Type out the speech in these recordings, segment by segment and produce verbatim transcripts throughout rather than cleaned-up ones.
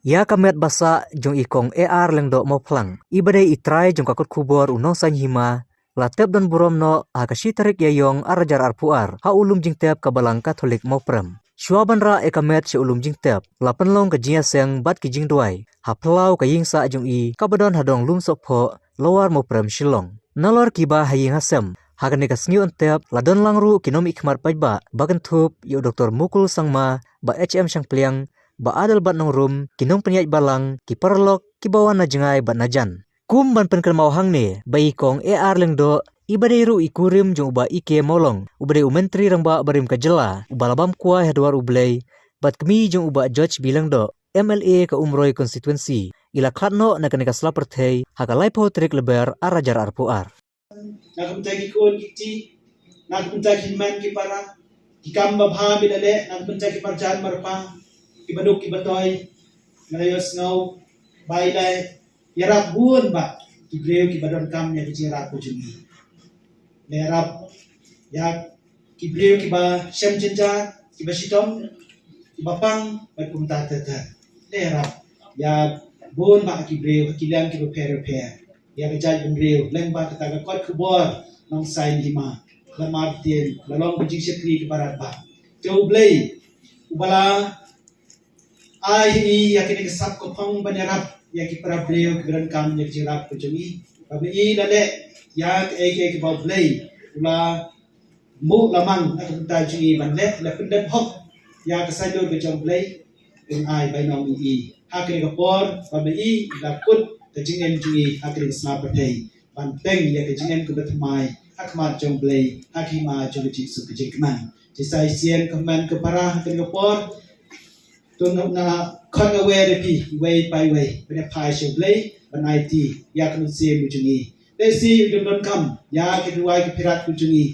Ïa ka met ba sah jong i Kong A R Lyngdoh Mawphlang, i ba dei i trai jong ka kot khubor u Nongsaiñ Hima, la tep don burom noh ha ka shi tarik Ïaïong ar hajar arphew ar ha u lum jingtep ka Balang Katholik Mawprem. Shuwa ban rah ïa ka met sha u lum jingtep, la pynlong ka jingïaseng bad ki jingduwai ha phyllaw ka ïing sah jong i kaba don ha dong Lumsohphoh, Lower Mawprem, Shillong. Nalor kiba ha ïing ha sem, ha kane ka sngi yn tep la don lang ruh ki nongmihkhmat paidbah ba kynthup ïa u Doktor Mukul Sangma, Bah H M Shangpliang, Bah Adelbert Nongrum, ki nongpynïaid balang, ki paralok kiba wan na jngai bad na jan. Kum ban pynkynmaw hangne ba i Kong A R Lyngdoh, i ba dei ruh i kurim jong u Bah E K Mawlong, u ba dei u Myntri Rangbah barim ka jylla, u ba la bam kwai ha dwar U Blei, bad kmie jong u Bah George B Lyngdoh, M L A ka Umroi Constituency, i la khlad noh na kane ka sla pyrthei ha ka laiphew tarik Lber ar hajar arphew ar. Na ka bynta ki khun ki kti, na ka bynta ki hynmen ki para, ki kam babha ba la leh, na ka bynta ki marjan marpa, ki baduk ki batoi, nga la ïohsngew ba i la ïarap bun bah ki briew kiba donkam ïa ka jingïarap ka jong i. La ïarap ïa ki briew kiba shem jynjar, kiba shitom, kiba pang, bad kumta ter ter. La ïarap ïa bun bah ki briew ha ki liang kiba pher pher. Ïa ka jaitbynriew lyngba kata ka kot khubor Nongsaiñ Hima, la mad ktien, la long ka jingshakri kaba radbah. Te U Blei uba la ai ïa i ïa kane ka sap ka phong ban ïarap ïa ki para briew kiba donkam ïa ka jingïarap ka jong i. Ba ma i la leh ïa kaei kaei kaba U Blei u la buh lamang na ka bynta jong i ban leh, la pyndep hok ïa ka saiñdur ka jong U Blei. Un ai bainong ïa i ha kane ka por ba ma i la kut ka jingim jong i ha kane ka sla pyrthei, ban pynbeit ïa ka jingim kaba thymmai ha khmat jong U Blei, ha ka hima jong ka jingsuk ka jingkmen. Te sa shisien, ko hynmen ko para, ha kane ka por to nga khot nga wer ïa phi iwei pa iwei ban ïa phai sha U Blei ban aiti ïa ka mynsiem ka jong i. Lehse i dang donkam ïa ki duwai ki phirat ka jong i.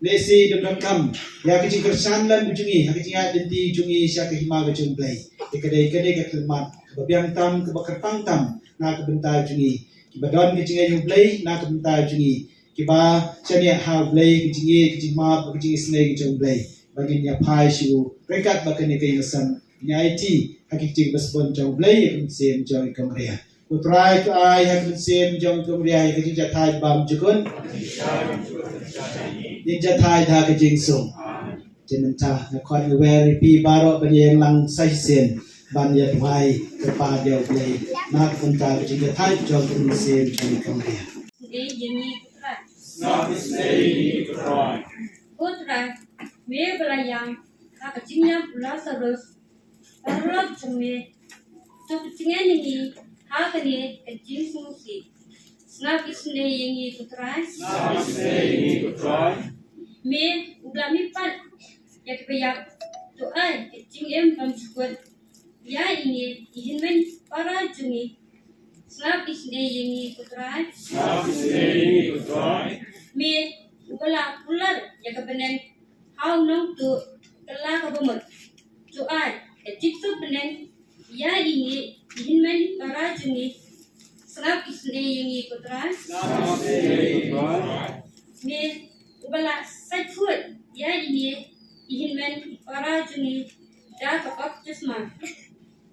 Lehse i dang donkam ïa ka jingkyrshan lang ka jong i ha ka jingïaid lynti jong i sha ka hima ka jong U Blei. Te ka dei kane ka khyllipmat kaba biang tam, kaba kyrpang tam na ka bynta jong i. Kiba don ka jingïeit ha U Blei na ka bynta jong i, kiba shaniah ha U Blei, ka jingïeit, ka jingmap, ka jingisynei ka jong U Blei, ba ngin ïa phai sha u ryngkat bad kane ka ïing ka sem, ngin ïa aiti ha ki ktien ba sbun jong U Blei ïa ka mynsiem jong i Kong Ria. Ko Trai, to ai ha ka mynsiem jong i Kong Ria ïa ka jingjahthait bymjukut. Jingjahthait ha ka jingsuk. Te mynta nga khot nga wer ïa phi baroh ban ïeng lang sa shisien ban ïa duwai kyrpad ïa U Blei na ka bynta ka jingïathait jong ka mynsiem jong i Kong Ria. Sngap isynei ïa ngi ko Trai. Ko Trai, me ba la ïam ha ka jingïap u Lasarus, paralok jong me, to pynjngai ïa ngi ha kane ka jingsngewsih. Sngap isynei ïa ngi ko Trai. Sngap isynei ïa ngi ko Trai. Me uba la mihpat ïa kiba ïap, to ai ka jingim bymjukut ïa i ngi, i hynmen para jong ngi. Sngap isynei ïa ngi ko Trai. Sngap isynei ïa ngi ko Trai. Me uba la kular ïa ka bneng ha u nongtuh kylla kaba mut, to ai ka jingsuk bneng ïa i ngi, i hynmen para jong ngi. Sngap isynei ïa ngi ko Trai. Sngap isynei ïa ngi ko Trai. Me uba la sait khuid ïa i ngi, i hynmen para jong ngi da ka baptisma.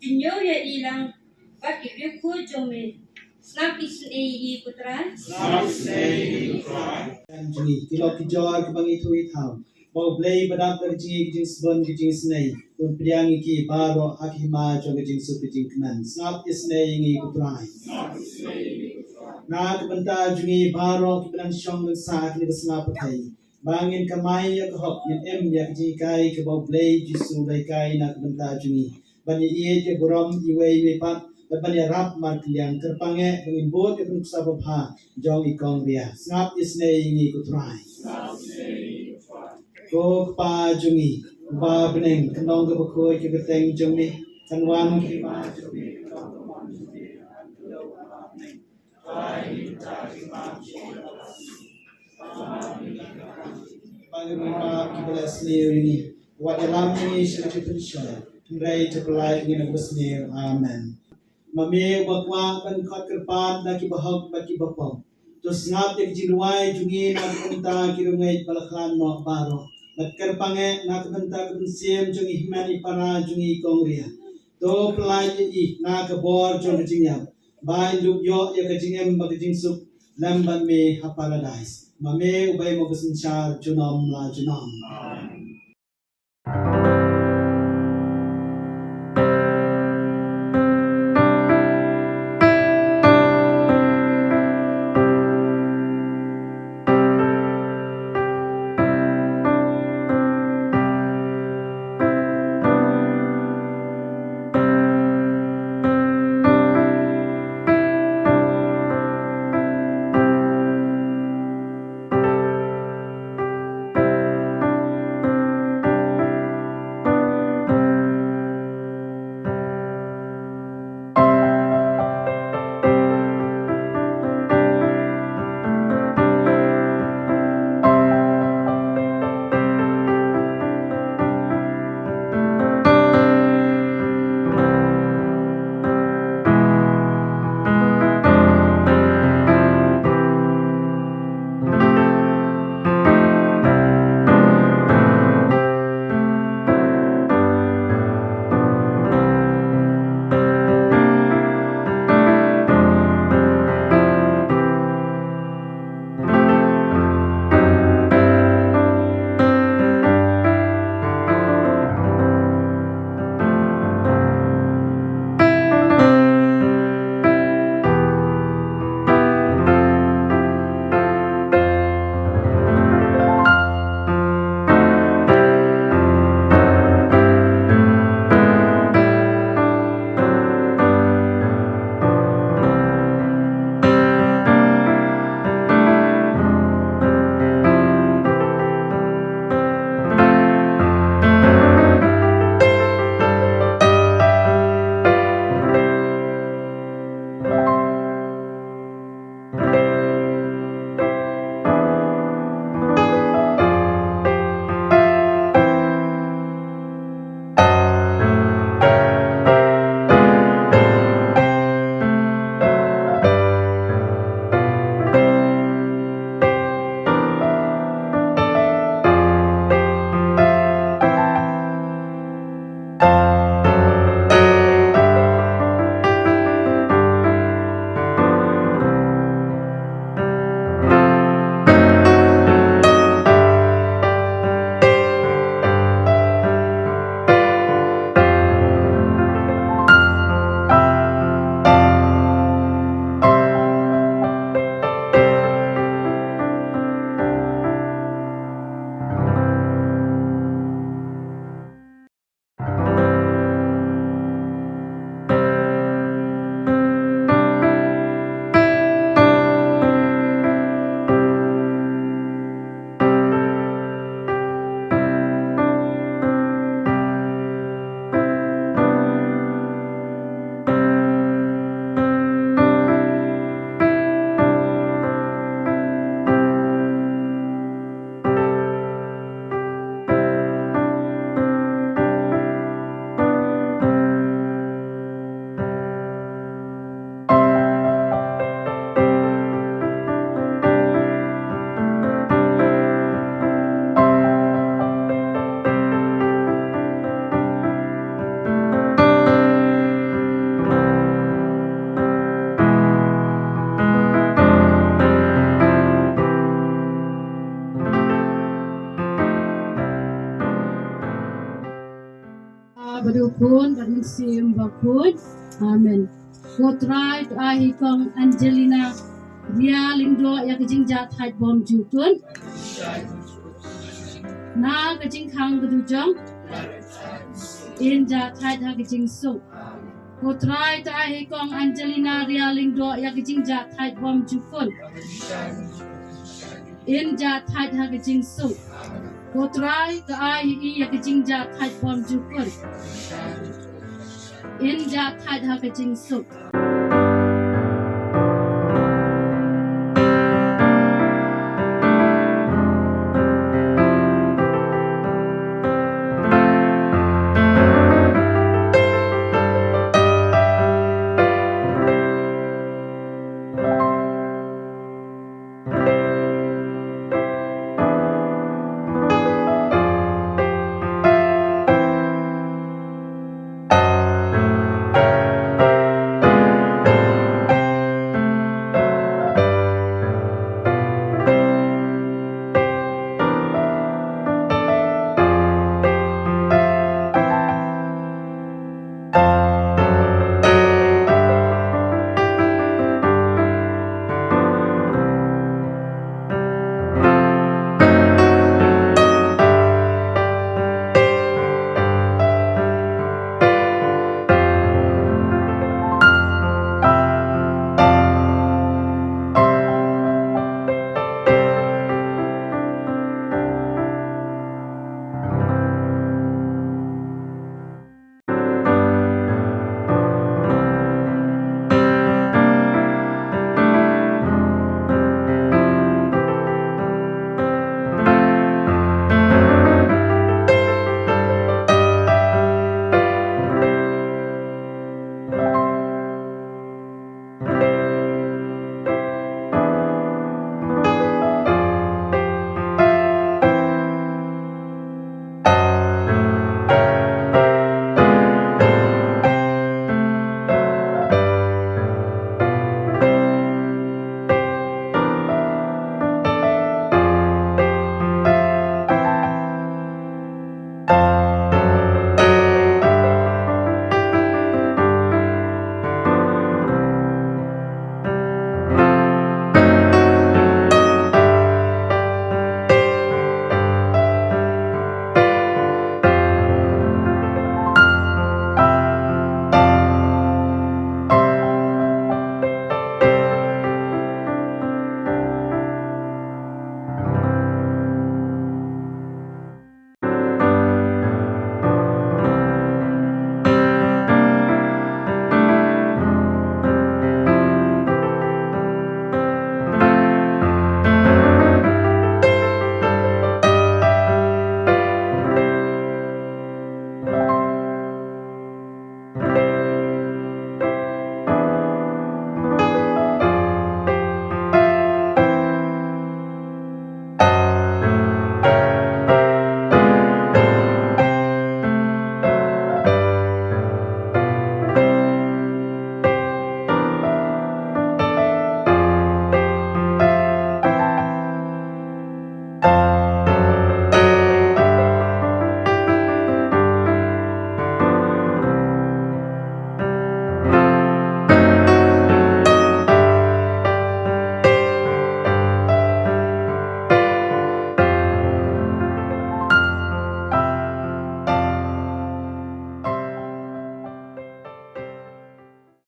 Jynjar ïa i lang bad ki riewkhuid jong me. Sngap isynei ïa ngi ko Trai. Sngap isynei ïa ngi ko Trai. Jong ngi, ki lok ki jor kiba ngi thuh ïa thaw, ba U Blei ba dap da ka jingïeit, ka jingsbun, ka jingisynei, un pdiang ïa ki baroh ha ka hima jong ka jingsuk ka jingkmen. Sngap isynei ïa ngi ko Trai. Na ka bynta jong ngi baroh kiba nang shong nang sah ha kane ka sla pyrthei, ba ngin kamai ïa ka hok, ngin im ïa ka jinghikai kaba U Blei Jisu u la hikai na ka bynta jong ngi, ban ïaieit ïaburom iwei ïa iwei pat, bad ban ïarap markylliang. Kyrpang eh ba ngin bud ïa ka nuksa babha jong i Kong Ria. Sngap isynei ïa ngi ko Trai. Ko Kpa jong ngi uba ha bneng, ka kyrteng kaba khuid ka kyrteng jong me, kan wan ka hima jong me, kan long ka mon jong me ha kaba ha bneng. Ba ngi ruh ba kiba la sniew ïa ngi, wat ïalam ïa ngi sha ka jingpynshoi, hynrei to pyllait ïa ngi na kaba sniew. Amen. Ma me uba kwah ban khot kyrpad na kiba hok bad kiba pop, to sngap ïa ka jingduwai jong ngi na ka bynta ki riewngeit ba la khlad noh baroh. Bad kyrpang eh na ka bynta ka mynsiem jong i hynmen i para jong ngi i Kong Ria. To pyllait ïa i na ka bor jong ka jingïap, ba in dup ïoh ïa ka jingim bad ka jingsuk lem bad me ha Paradais. Ma me uba ai mo ka synshar junom la junom. Bad u Khun bad u Mynsiem Bakhuid. Amen. Ko Trai, to ai ha i Kong Angelina Ria Lyngdoh ïa ka jingjahthait bymjukut. Na ka jingkhang ka dujok, in jahthait ha ka jingsuk. Ko Trai, to ai ha i Kong Angelina Ria Lyngdoh ïa ka jingjahthait bymjukut. In jahthait ha ka jingsuk. Ko Trai, to ai ha i ïa ka jingjahthait bymjukut. In jahthait ha ka jingsuk.